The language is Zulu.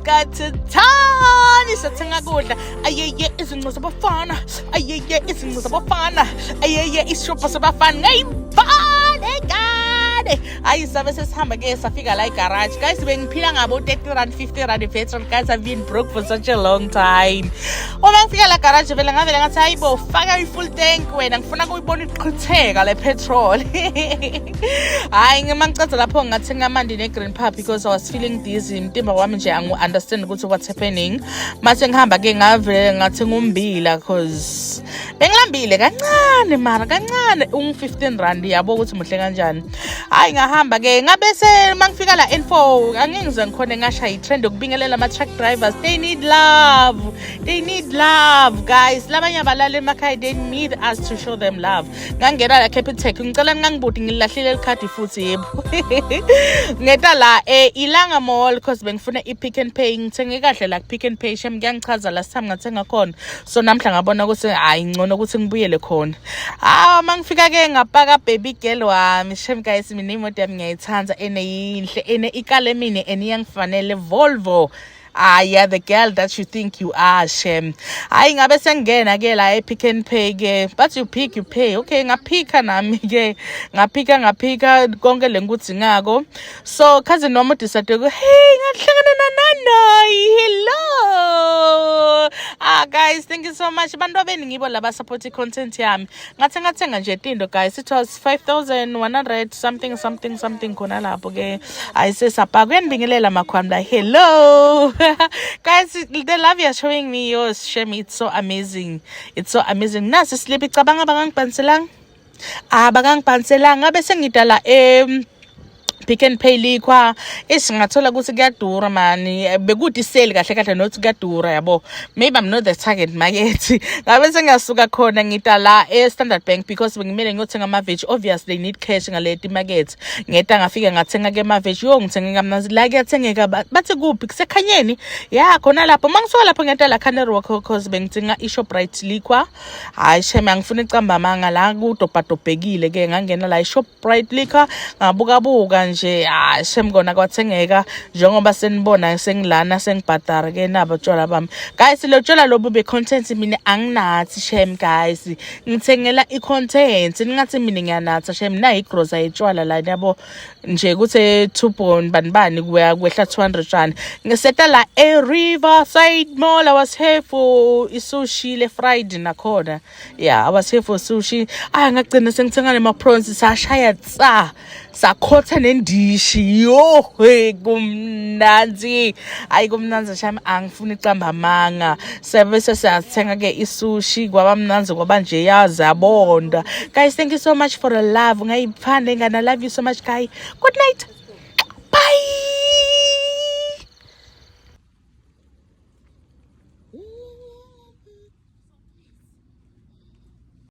got to town, sathenga kudla. Ayeye, izinto zabafana, ayeye, izinto zabafana, ayeye, isishopho sabafana, ngayibona ingane. Hayi, sabe sesihamba ke, safika la egarage. Guys, bengiphila ngabo R30, R50 petrol. Guys, I've been broke for such a long time. Uma ngifika la garage, vele ngavele ngathi, "Hayibo, faka i-full tank wena, ngifuna kuyibona iqhutheka le petrol." Hayi, ngima ngiceda lapho ngathenga amanti ne-green pap because I was feeling dizzy. Umtimba wami nje angu-understand ukuthi what's happening. Mase ngihamba-ke, ngavele ngathenga umbila 'cause bengilambile kancane, mara kancane, ungu-R15, yabo ukuthi muhle kanjani. Hayi, ngahamba-ke, ngabese uma ngifika la N4, angeke ngize ngikhone ngashaya i-trend yokubingelela ama-truck drivers. They need love, they need love, guys. Labanye abalala emakhaya, they need us to show them love. Ngangena la Capitec, ngicela ningangibudi, ngilahlile likhadi futhi. Yebo, ngeta la Ilanga Mall 'cause bengifuna i-Pick n Pay. Ngithenge kahle la ku-Pick n Pay, shem, kuyangichaza. Last time ngathenga khona, so namhla ngabona ukuthi hayi, ngcono ukuthi ngibuyele khona. Hawa, uma ngifika-ke ngapaka baby girl wami. Shem guys, mina imoto yami ngiyayithanda, ene yinhle, ene ikale mine, ene iyangifanele, Volvo. Ah yeah, the girl that you think you are, shem. Hayi, ngabe sengena ke la e-Pick n Pay ke, but you pick, you pay. Okay, ngaphika nami ke, ngaphika, ngaphika konke le ngikudzingako. So cousin wami udecide ku, hey, ngahlangana nananayi, hello. Ah guys, thank you so much, bantu abeni ngibo laba support i-content yami. Ngathi ngathenga nje tinto, guys, it was 5100 something something something khona lapho ke. Hayi, sesapha kuyanibingelela makhwami la, hello guys, the love you're showing me, yours, shem, it's so amazing, it's so amazing. Nasi sleepy, cabanga bangangibhaniselanga, ah, bakangibhaniselanga. Ngabe sengidala Pick n Pay liquor, ish, ngathola ukuthi kuyadura mani. Bekude isale kahle kahle, not kuyadura, yabo. Maybe I'm not the target market. Ngabe sengiyasuka khona, ngita la e-Standard Bank because bengimele ngiyothenga ama-veg. Obviously they need cash ngale timakethe. Ngeta, ngafike ngathenga ke ama-veg. Yo, ngithenge kamnandi la, kuyathengeka. Bathi kuphi? Kusekhanyeni ya khona lapho. Uma ngisuka lapho, ngeta la Canary Walk 'cause bengidinga i-Shoprite liquor. Hayi shem, angifuna icamba amanga, la kudobhadobhekile ke. Ngangena la i-Shoprite liquor, ngabukabuka nje. Hayi shem, kona kwathengeka njengoba senibona sengilana, sengibhadara ke nabo tshwala bami. Guys, lo tshwala lobu be-content, mina anginathi shem. Guys, ngithengela i-content, ningathi mina ngiyanatha shem. Nayi igrosa yetshwala la, yabo nje kuthe 2 bone bani bani, kuya kwehla R200. Ngiseta la e-Riverside Mall. I was here for isushi le fried nakhona. Yeah, I was here for sushi. Ah, ngagcina sengithenga nema-prawns, sashaya tsa, sakhotha nendishi. Yo he, kumnandzi, hayi, kumnandzi shami, angifuni icamba amanga. Sebese siyathenga ke isushi, kwaba mnandzi, kwaba nje yazi yabonda. Guys, thank you so much for the love, ngayipfanda ingane. I love you so much, guys. Good night.